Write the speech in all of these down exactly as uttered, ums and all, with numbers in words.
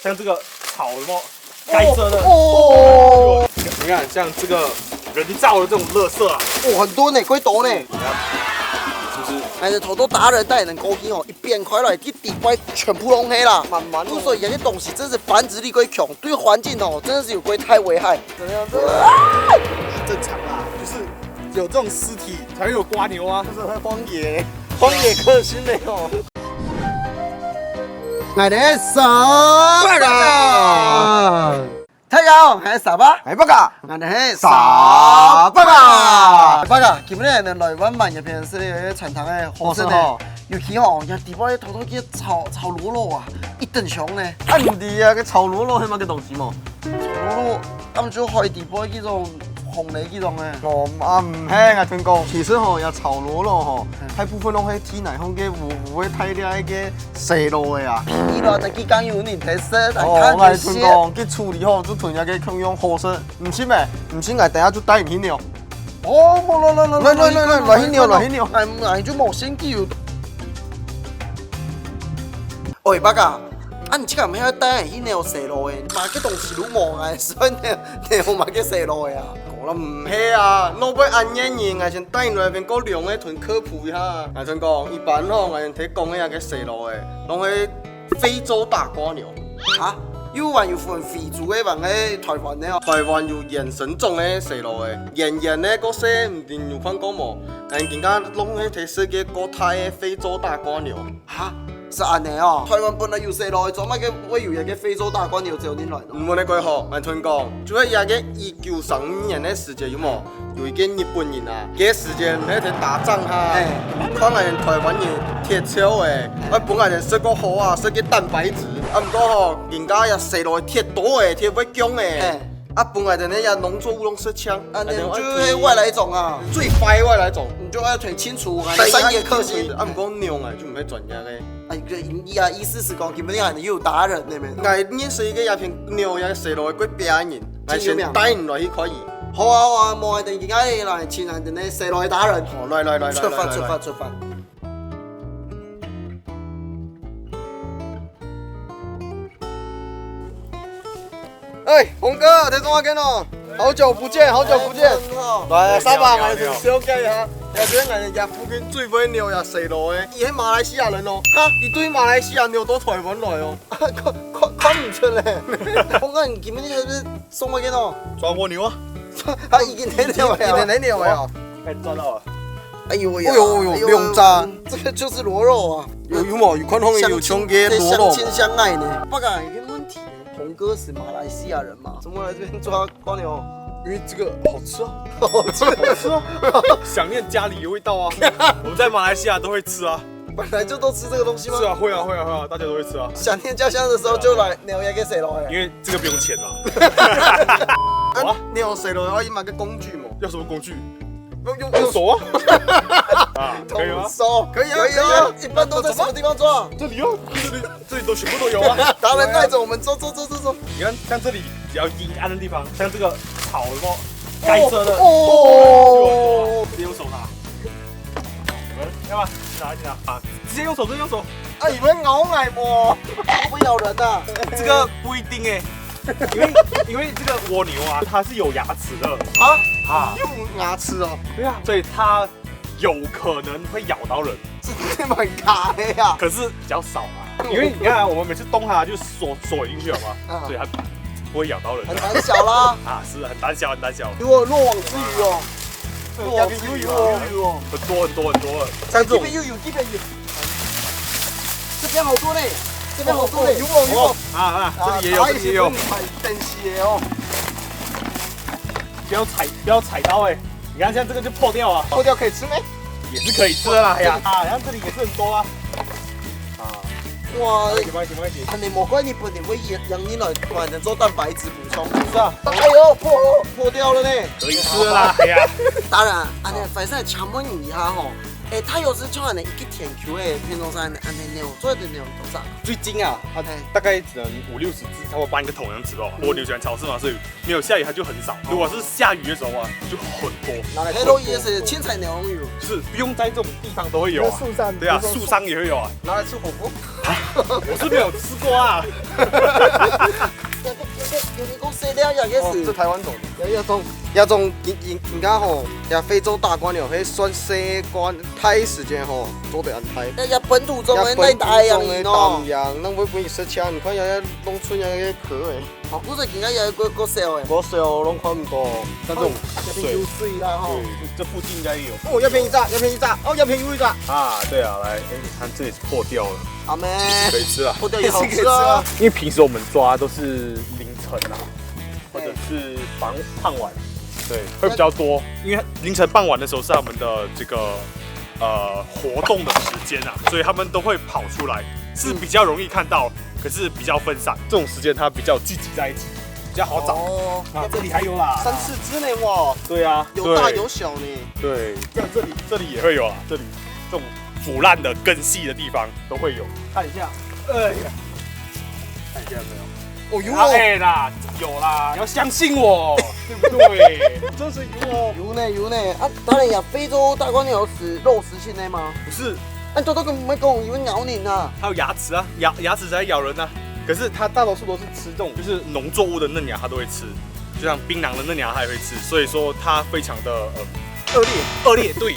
像这个草有没有？该色的。哦，你看，像这个人造的这种垃圾啊，哦，很多呢，几多呢？是不是？哎，这土豆达人带人高兴哦，一边开来，一底块全部拢黑啦。慢慢哦。所以这些东西真是繁殖力过强，对环境哦，真的是有过大危害。怎么样？这个正常啊，就是有这种尸体才会有瓜牛啊。这是荒野，荒野克星的哦。 我的手巴掌。大家好，我是沙巴。哎，巴嘎。我的是沙巴嘎。沙巴嘎，今日呢，來玩玩一片是一个餐厅个好食呢。好食哦。尤其哦，也底背偷偷去炒，炒螺肉啊，一等香呢。啊，你知啊，个炒螺肉是么个东西无？炒螺肉，他们就海底背那种红的那种呢。哦，啊，毋係，𠊎同你講，其實吼，也炒螺肉吼，嗯。大部分都係地泥項个烏烏个大粒个 細螺个啊。你老在去講有人在食，來哦，看這些。𠊎同你講，去處理好，就同人家个共樣好食。毋信咩？毋信，𠊎等下就帶你去扭。哦，無，來，來，來，來，來，來，來去扭，來去扭。哎，哎，就無先去有。喂，巴嘎，啊，你這个毋係愛帶你去扭細螺个？麼个東西都無啊，所以扭，扭麼个細螺个啊？我啦毋係啊，老闆恁願意，𠊎先帶你來這片過兩个同科普一下。𠊎同你講，一般吼，𠊎先提講个細螺个，攏係 非洲大蝸牛。哈？又還有分非洲个，還係台灣个哦？台灣有野生種个細螺个，圓圓个，過細，毋知有看過無？𠊎今下攏係在世界各大个非洲大蝸牛。哈？係恁呢哦？台灣本來有細螺个，做麼个會有一个非洲大蝸牛走入來呢？毋好你過好，𠊎同你講，就係這个一九三五年个時節，有無？ 有一个日本人啊，該時節毋係在打仗哈，嘿。看𠊎等台灣人鐵樵欸，愛分𠊎等食个好啊，食个蛋白質。啊，毋過吼，人家也食落鐵多欸，鐵會強欸。嘿。啊，分𠊎等个也農作物攏食淨，啊，恁呢就係外來種啊。最壞外來種。你就要忒清楚啊，對，山野克星。啊，毋過牛啊，就毋係專業个。哎，這，你啊，意思係講，今晡日還有達人个咩？𠊎認識一个也片牛也食落个過別人。 來先帶你來去看伊。好啊，好啊，無愛等佢，哎，來，請來等个細螺个達人。好，來，來，來，來，出發，來，來，出發，來。出發。哎，洪哥，你做麼个哦？好久不見，好久不見。哎，你好。來，沙發，你好，來，你好。先紹介一下。這片𠊎等這附近最會扭也細螺个，佢係馬來西亞人哦。哈？佢對馬來西亞扭到台灣來哦。 看，看，看毋出咧。洪哥，你今晡日係毋係送麼个哦？抓蝸牛啊。啊，已經來扭了。已經來扭了。哎，抓到了。哎呦喂呀，哎呦，哎呦，兩隻。這个就是螺肉啊。有，有無？有看到有像个螺肉無？這相親相愛呢。不過，有個問題呢，洪哥是馬來西亞人嘛，怎麼來這邊抓蝸牛？因為這個好吃啊。好吃。好吃啊。想念家裡的味道啊。我們在馬來西亞都會吃啊。 本來就都吃這個東西嗎？是啊，會啊，會啊，會啊，大家都會吃啊。想念家鄉的時候就來扭一个細螺欸。因為這個不用錢啊。啊，扭細螺个話，有麼个工具無？要什麼工具？用，用，用手啊。啊，可以嗎？動手。可以啊，可以啊。可以啊。一般都在什麼地方抓？這裡啊，這裡，這裡都全部都有啊。達人帶著我們走，走，走，走，走。你看，像這裡只要陰暗的地方，像這個草有沒有？該色的，哦。就有很多啊，直接用手拿。 你們要嗎？去拿，去拿啊！直接用手，直接用手。啊，你們咬來無？會不會咬人啊？這個不一定欸，因為，因為這個蝸牛啊，它是有牙齒的。啊？啊。有牙齒哦。對啊，所以它有可能會咬到人。這蠻卡的呀。可是比較少啊，因為你看啊，我們每次動它就鎖，鎖進去了嘛，啊。所以它不會咬到人。很膽小啦。啊，是，很膽小，很膽小。給我落網之魚哦。 有，有，有，有。很多很多很多了。像這種，這邊又有，這邊有。這邊好多呢，這邊好多呢。哦，有哦，有哦。啊，啊，這裡也有，啊，這裡也有。等死的哦。不要踩，不要踩到欸。你看，像這個就破掉啊。破掉可以吃嗎？也是可以吃的啦，哎呀。啊，像這裡也是很多啊。啊。哇，慢一點，慢一點，慢一點。啊，你莫怪日本人會養，養你來，把人做蛋白質補充。是啊。哎呦，破，破掉了呢。可以吃了啦，哎呀。當然，啊，你反正強問你一下吼，哎，它有时像恁呢一个田区的品种上恁呢牛，做的牛多少？最近啊，它大概只能五六十只，差不多搬一个桶这样子咯。我牛喜欢潮湿嘛，所以没有下雨它就很少。如果是下雨的时候啊，就很多。拿来黑豆也是青菜牛油。就是不用在这种地方都会有啊。树上，对啊，树上也会有啊。拿来吃火锅。我是没有吃过啊。有你讲水了也也哦，这是，台湾种的。也也种也种，人人人家吼，也非洲大蜗牛，迄算西瓜，太时间吼，做得安泰。也也本土种的也那大洋种的人哦当。洋，那会不会食吃？你看人家农村人家壳诶，哦，不是，人家也个个少诶。我小拢看唔到。像这种水，水啦吼。对，这附近应该有。哦，要便宜炸，要便宜炸，哦，要便宜炸。啊，对啊，来，哎，你看这里是破掉了，阿妹，可以吃了。破掉也好吃啊。因为平时我们抓都是凌晨啊，或者是傍傍晚，对，会比较多。因为凌晨傍晚的时候是他们的这个呃活动的时间啊，所以他们都会跑出来，是比较容易看到，可是比较分散。这种时间它比较聚集在一起，比较好找。哦，啊，这里还有啦。三四只呢哇，对啊，有大对有小呢。对，像这里这里也会有啊，这里这种腐烂的根系的地方都会有。看一下，哎呀，看一下有没有？哦，有啊哦，哎啦，有啦，你要相信我，对不对？真是有哦。有呢有呢，啊，当然呀，非洲大蜗牛是肉食性的吗？不是，那都都跟没讲，有咬你啊。它有牙齿啊，牙牙齿才咬人啊。可是它大多数都是吃这种，就是农作物的嫩芽，它都会吃，就像槟榔的嫩芽，它也会吃。所以说它非常的呃恶劣。恶劣，对，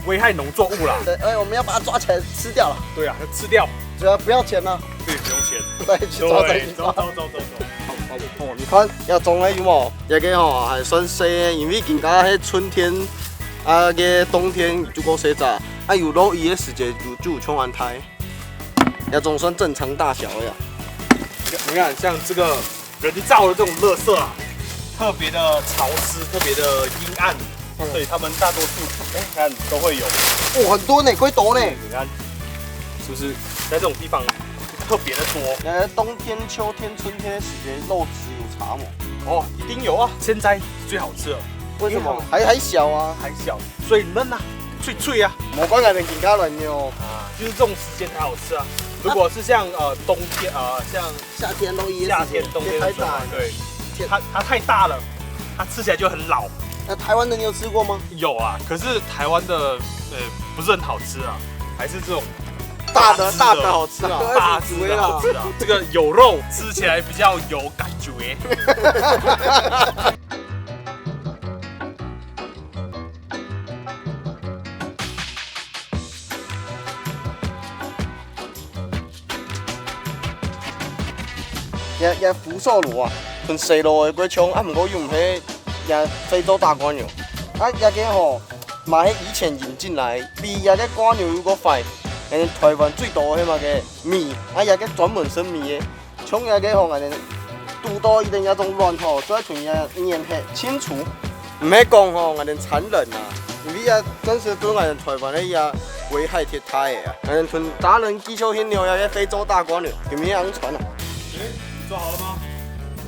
危害农作物啦。对，哎，我们要把它抓起来吃掉了，对啊，要吃掉，只要不要钱呢。对，不用钱。对，去抓再去对，走抓。走走走走。你看，要种个有无？这个吼还算细个，因为今家迄春天啊，个冬天就过细只，啊有落雨个时节就就有冲安胎，也总算正常大小个呀。你看，像这个人造的这种垃圾啊，特别的潮湿，特别的阴暗，所以他们大多数，哎，看都会有。哦，很多呢，几多呢？你看，是不是在这种地方特别的多？呃，冬天、秋天、春天个时节，肉质有差无？哦，一定有啊，现在最好吃了，为什么？还还小啊。还小，所以嫩啊，脆脆啊，莫怪人家人哦。啊，就是这种时间才好吃啊。如果是像呃冬天啊、呃，像夏天都一样。夏天、冬天的时候啊，对，它它太大了，它吃起来就很老。那台湾的你有吃过吗？有啊，可是台湾的呃不是很好吃啊，还是这种大的吃大的好吃啊。大只的好吃啊。这个有肉吃起来比较有感觉。也也福寿螺啊，同細螺个个像，啊毋过又毋係也非洲大蜗牛。啊也个吼，嘛係以前引进来，比也个蜗牛又个快。因为台湾最多个嘛个米，啊也个专门食米个，像也个吼，俺们堵到一定要种卵吼，就要同人家黏合清楚。毋係讲吼，俺们残忍啊，因为也真是对俺们台湾个也危害太大个啊。俺们同达人继续去扭也个非洲大蜗牛，有没有人传啊？哎，你抓好了吗？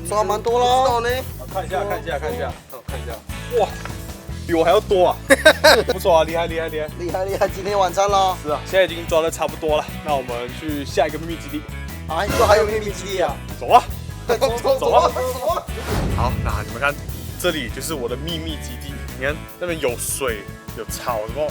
抓蛮多了。呢？好，看一下，看一下，看一下，好，看一下。哇，比我还要多啊！不错啊，厉害厉害厉害！厉害厉害，今天晚餐喽。是啊，现在已经抓的差不多了，那我们去下一个秘密基地。啊，又还有秘密基地啊！走啊！走走走啊走走。好，那你们看，这里就是我的秘密基地。你看那边有水，有草，什么？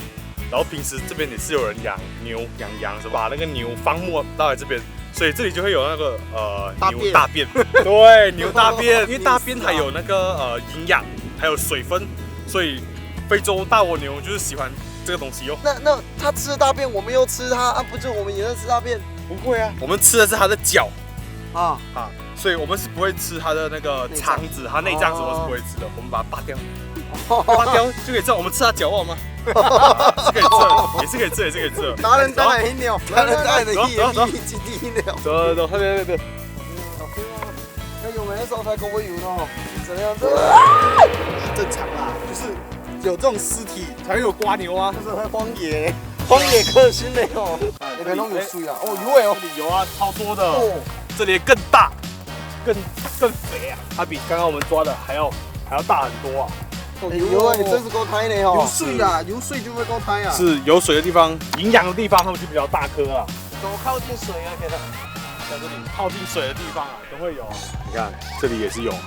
然后平时这边也是有人养牛、养羊，什么把那个牛放牧到来这边，所以这里就会有那个呃大便牛大便，对，牛大便，因为大便还有那个呃营养，还有水分，所以非洲大蜗牛就是喜欢这个东西哟。那那他吃大便，我们又吃它啊，不就我们也在吃大便？不会啊，我们吃的是它的脚啊，啊，所以我们是不会吃它的那个内脏肠子，它内脏什么是不会吃的，我们把它拔掉，拔掉就可以吃。我们吃它脚腕吗？啊是可以吃，也是可以吃，也是可以吃。达人带来一扭，达人带来的走走走一一起一扭。走走走，快点快点快点！那有没有烧菜给我油呢？怎么样？正常啦，就是有这种尸体才会有蜗牛啊。这是荒野，荒野克星的哦。那边弄有水啊，哦，有诶哦。这里有啊，超多的。哦，这里更大，更更肥啊！它比刚刚我们抓的还要还要大很多啊！哎呦，你真是夠大呢吼。有水啊，有水就會夠大啊。是有水的地方，營養的地方，它們就比較大顆啊。怎麼靠近水啊？像這裡靠近水的地方啊，都會有啊。你看，這裡也是有啊。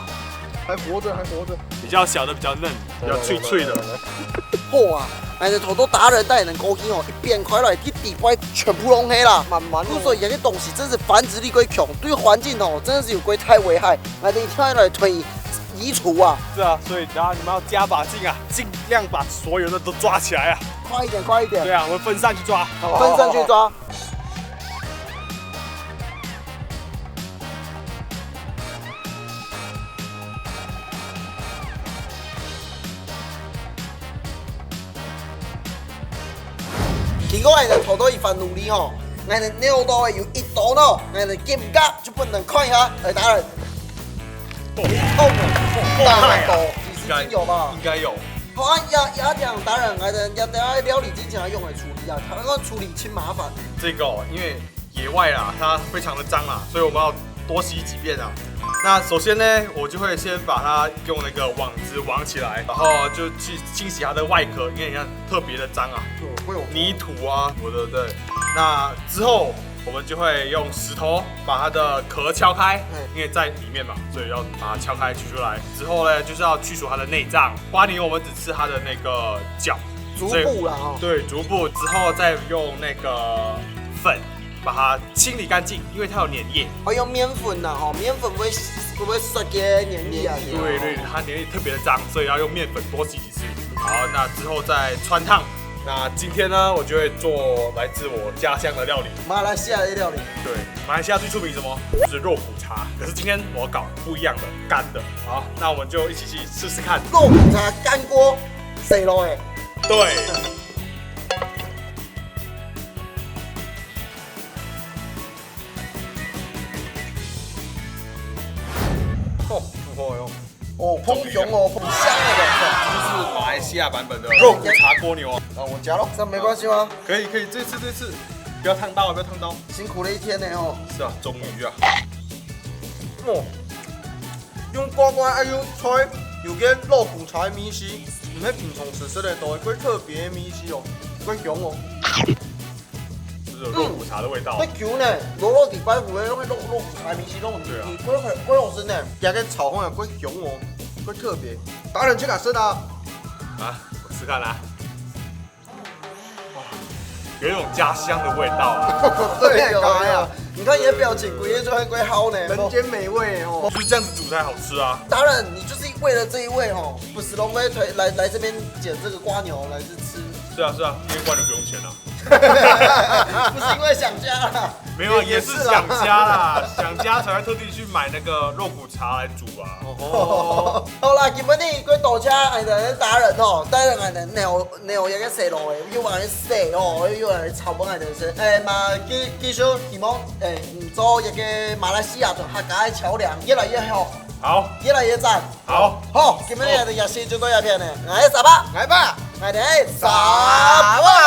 還活著，還活著。比較小的比較嫩，比較脆脆的。好啊，哎，頭頭達人帶人高興哦，一邊開來，一底背全部攏係啦。慢慢哦。所以這个東西真是繁殖力過強，對環境哦，真的是有過大危害。哎，你跳下來推移除啊。是啊，所以大家你們要加把劲啊，盡量把所有的都抓起來啊。快一點，快一點。對啊，我們分散去抓。分散去抓。經過𠊎等頭頭一番努力吼，𠊎等扭到个有一多呢，𠊎等金價就分人看一下，來，達人。哦，大很多，幾十斤有吧？應該有。好啊，呀，呀，講達人，𠊎等要等下料理之前要用來處理啊，他那個處理真麻煩。這個哦，因為野外啦，它非常的髒啦，所以我們要多洗幾遍啊。那首先呢，我就會先把它用那個網子網起來，然後就去清洗它的外殼，因為你看特別的髒啊，哦，會有泥土啊什麼的，對。那之後我們就會用石頭把它的殼敲開，嗯。因為在裡面嘛，所以要把它敲開取出來。之後呢，就是要去除它的內臟。瓜牛我們只吃它的那個腳，足部啦，吼。所以，對，足部之後再用那個粉把它清理乾淨，因為它有黏液。哦，用麵粉啦，吼，麵粉會會會刷个黏液啊。對對，它黏液特別的髒，所以要用麵粉多洗幾次。好，那之後再汆燙。那今天呢，我就會做來自我家鄉的料理。馬來西亞的料理。對，馬來西亞最出名什麼？就是肉骨茶。可是今天我要搞不一樣的，乾的。好，那我們就一起去試試看。肉骨茶乾鍋，誰來的？對。 哦，不錯喲。哦，膨香哦，膨香那個。這是馬來西亞版本的肉骨茶蝸牛啊。那我加咯。這樣沒關係嗎？可以，可以，這次，這次，不要燙到啊，不要燙到。辛苦了一天呢哦。是啊，終於啊。哦，用瓜瓜還有菜，有个肉骨茶的味緒，毋係平常時食得到个，過特別个味緒哦，過香哦。 就是有肉骨茶的味道。嗯，會香呢，落落底拜五个，用个肉肉骨茶味緒弄你，對啊。你會很會好吃呢。這个炒飯也會香哦，會特別。達人去哪食啊？啊，我試看啦。哇，有一種家鄉的味道啊。對，有有。你看你的表情，鬼月就會怪好呢。人间美味哦。就是這樣子煮才好吃啊。達人，你就是為了這一味哦，不時都會推來來這邊撿這個蝸牛來吃。是啊是啊，因為蝸牛不用錢啊。 不是因為想家啦。沒有啊，也是想家啦，想家才會特地去買那個肉骨茶來煮啊。哦，好啦，今晡日過多謝𠊎等達人吼，帶領𠊎等扭扭一個細路仔，又來洗哦，又來炒飯𠊎等食。哎嘛，繼繼續希望哎，嗯，做一個馬來西亞同客家个橋梁越來越好。 好，越來越讚。好，好，今晡日个夜市就到這片了。𠊎係沙巴，𠊎爸，𠊎等係沙巴。